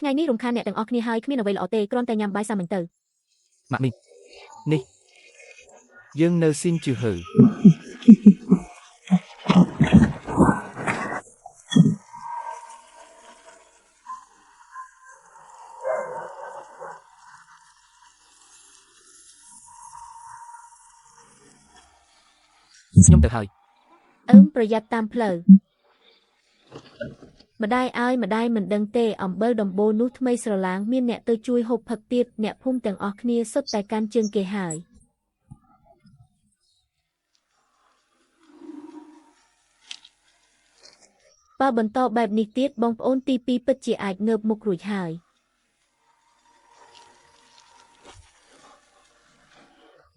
ថ្ងៃនេះរំខានអ្នកទាំងអស់គ្នាហើយគ្មានអ្វីល្អទេគ្រាន់តែញ៉ាំបាយសាមញ្ញទៅ ម៉ាក់មីងនេះយើងនៅស៊ីនជឺហឺខ្ញុំទៅហើយ អឹមប្រយ័ត្នតាមផ្លូវម្ដាយឲ្យម្ដាយមិនដឹងទេអំបិលដំបូលនោះថ្មីស្រឡាងមានអ្នកទៅជួយហូបផឹកទៀតអ្នកភូមិទាំងអស់គ្នាសុទ្ធតែកាន់ជើងគេហើយបើបន្តបែបនេះទៀតបងប្អូនទី2ពិតជាអាចងើបមុខរួចហើយ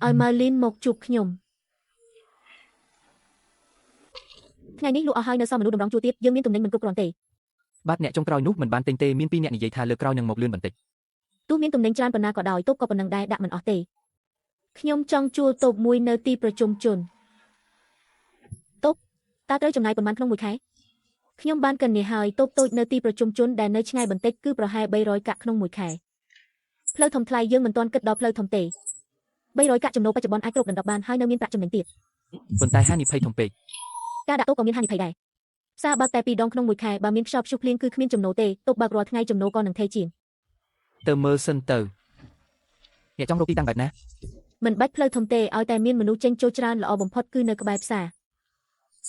ឲ្យម៉ៅលីនមកជួបខ្ញុំថ្ងៃនេះលក់អស់ហើយនៅសល់មនុស្សតម្រង់ជួរទៀតយើងមានទំនិញមិនគ្រប់គ្រាន់ទេ បាទអ្នកចុងក្រោយនោះមិនបានទិញទេមានពីរអ្នកនិយាយថាលើកក្រោយនឹងមកលឿនបន្តិច ទោះមានទំនិញច្រើនប៉ុណ្ណាក៏ដោយតូបក៏ប៉ុណ្ណឹងដែរដាក់មិនអស់ទេខ្ញុំចង់ជួលតូបមួយនៅទីប្រជុំជនតូបតើត្រូវចំណាយប៉ុន្មានក្នុងមួយខែខ្ញុំបានកិននេះហើយតូបតូចនៅទីប្រជុំជនដែលនៅឆ្ងាយបន្តិចគឺប្រហែល300កាក់ក្នុងមួយខែផ្លូវធំថ្លៃយើងមិនទាន់គិតដល់ផ្លូវធំទេ300កាក់ចំណូលបច្ចុប្បន្នអាចគ្រប់ដណ្ដប់បានហើយនៅមានប្រាក់ចំណេញទៀត ប៉ុន្តែហានិភ័យធំពេក ការដាក់តូបក៏មានហានិភ័យដែរផ្សារបើកតែ2ដងក្នុងមួយខែបើមានខ្យល់ព្យុះភ្លៀងគឺគ្មានចំណូលទេតូបបើករាល់ថ្ងៃចំណូលក៏នឹងថេរជាង ទៅមើលសិនទៅអ្នកចង់រកទីតាំងបែបណា មិនបាច់ផ្លូវធំទេឲ្យតែមានមនុស្សចេញចូលច្រើនល្អបំផុតគឺនៅក្បែរផ្សារ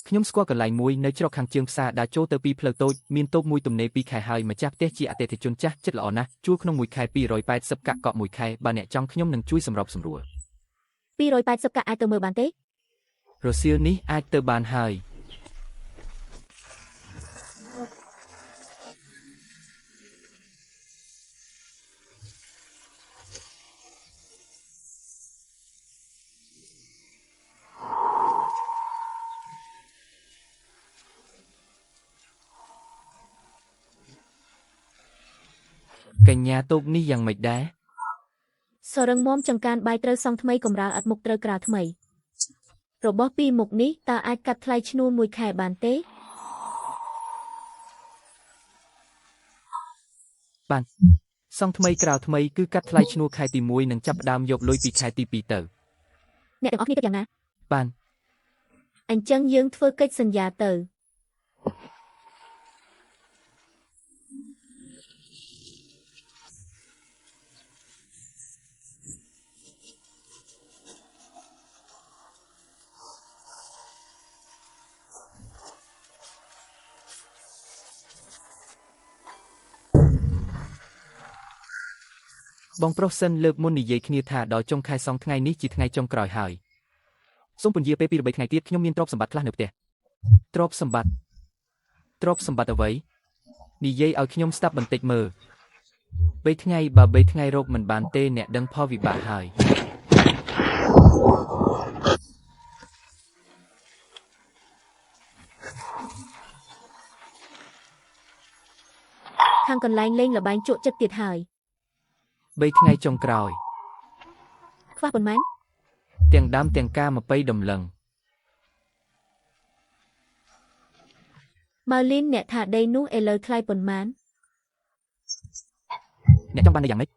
ខ្ញុំស្គាល់កន្លែងមួយនៅច្រកខាងជើងផ្សារដើរចូលទៅពីផ្លូវតូចមានតូបមួយទំនេរ2ខែហើយម្ចាស់ផ្ទះជាអតិថិជនចាស់ចិត្តល្អណាស់ជួលក្នុងមួយខែ280កាក់កក់មួយខែបើអ្នកចង់ខ្ញុំនឹងជួយសម្របសម្រួល 280កាក់អាចទៅមើលបានទេ រសៀលនេះអាចទៅបានហើយកញ្ញាតូបនេះយ៉ាងម៉េចដែរ សរឹងមាំចង្កានបាយត្រូវសង់ថ្មីកម្រាលអត់មុខត្រូវក្រាលថ្មីរបស់ពីរមុខនេះតើអាចកាត់ថ្លៃឈ្នួលមួយខែបានទេ បានសង់ថ្មីក្រាលថ្មីគឺកាត់ថ្លៃឈ្នួលខែទី1និងចាប់ផ្ដើមយកលុយពីខែទី2ទៅ អ្នកទាំងអស់គ្នាគិតយ៉ាងណា បាន អញ្ចឹងយើងធ្វើកិច្ចសន្យាទៅ បងប្រុសសិនលើកមុននិយាយគ្នាថាដល់ចុងខែសងថ្ងៃនេះជាថ្ងៃចុងក្រោយហើយសូមពន្យាពេល2 3ថ្ងៃទៀតខ្ញុំមានទ្រព្យសម្បត្តិខ្លះនៅផ្ទះទ្រព្យសម្បត្តិទ្រព្យសម្បត្តិអ្វីនិយាយឲ្យខ្ញុំស្ដាប់បន្តិចមើល3ថ្ងៃបើ3ថ្ងៃរកមិនបានទេអ្នកដឹងផលវិបាកហើយ ខាងកន្លែងលេងល្បែងជក់ចិត្តទៀតហើយ 3ថ្ងៃចុងក្រោយ ខ្វះប៉ុន្មាន ទាំងដើមទាំងការ20ដំឡឹង ម៉ៅលីនអ្នកថាដីនោះឥឡូវថ្លៃប៉ុន្មាន អ្នកចង់បាននៅយ៉ាងម៉េច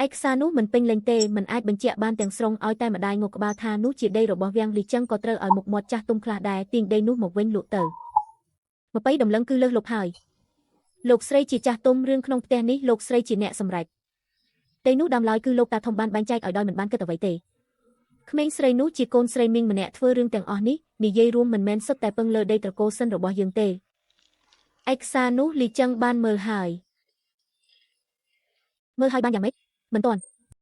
ឯកសារនោះមិនពេញលេញទេមិនអាចបញ្ជាក់បានទាំងស្រុងឲ្យតែម្ដាយងក់ក្បាលថានោះជាដីរបស់វាំងលីចឹងក៏ត្រូវឲ្យមុខមាត់ចាស់ទុំខ្លះដែរទាញដីនោះមកវិញលក់ទៅ20ដំឡឹងគឺលើសលប់ហើយលោកស្រីជាចាស់ទុំរឿងក្នុងផ្ទះនេះលោកស្រីជាអ្នកសម្រេចដីនោះដើមឡើយគឺលោកតាធំបានបែងចែកឲ្យដោយមិនបានគិតអ្វីទេក្មេងស្រីនោះជាកូនស្រីមីងម្នាក់ធ្វើរឿងទាំងអស់នេះនិយាយរួមមិនមែនសុទ្ធតែពឹងលើដីត្រកូលសិនរបស់យើងទេឯកសារនោះលីចឹងបានមើលហើយមើលហើយបានយ៉ាងម៉េចមិនទាន់